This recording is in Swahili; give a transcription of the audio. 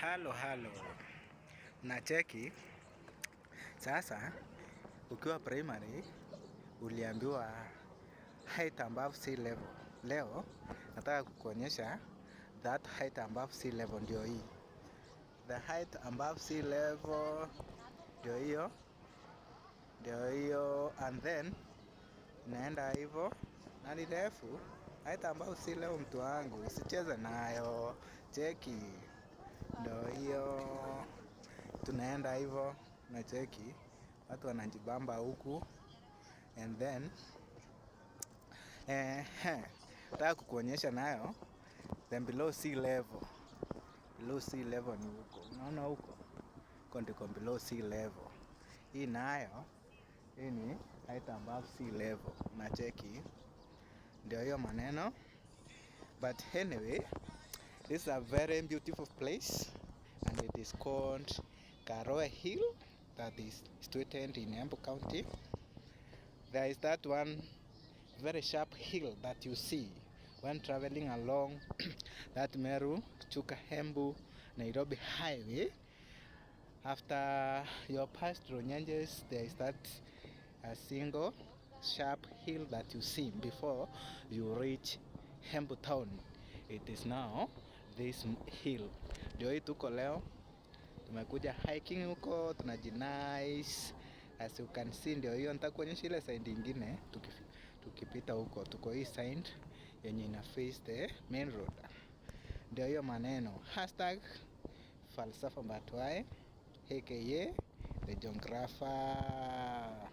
Halo halo, nacheki sasa. Ukiwa primary uliambiwa height above sea level. Leo nataka kukuonyesha that height above sea level ndio hii. The height above sea level ndio hiyo, ndio hiyo, and then inaenda hivyo na ni refu. Height above sea level, mtu wangu, usicheze nayo. Cheki, ndio hiyo, tunaenda hivyo na cheki, watu wanajibamba huku and then nataka kukuonyesha nayo then below sea level. Below sea level ni huko, unaona huko huko ndiko below sea level. Hii nayo hii ni height above sea level, na cheki, ndio hiyo maneno. But anyway, this is a very beautiful place and it is called Karoe Hill that is situated in Embu County. There is that one very sharp hill that you see when traveling along that Meru, Chuka, Embu, Nairobi highway. After you pass through Nyanjes, there is that a single sharp hill that you see before you reach Embu town. It is now this hill. Ndio hii tuko leo, tumekuja hiking huko, tunajinice as you can see. Ndio hiyo, nitakuonyesha ile side ingine tukipita huko. Tuko hii side yenye ina face the main road. Ndio hiyo maneno, #FalsafaMbatwae aka the geographer.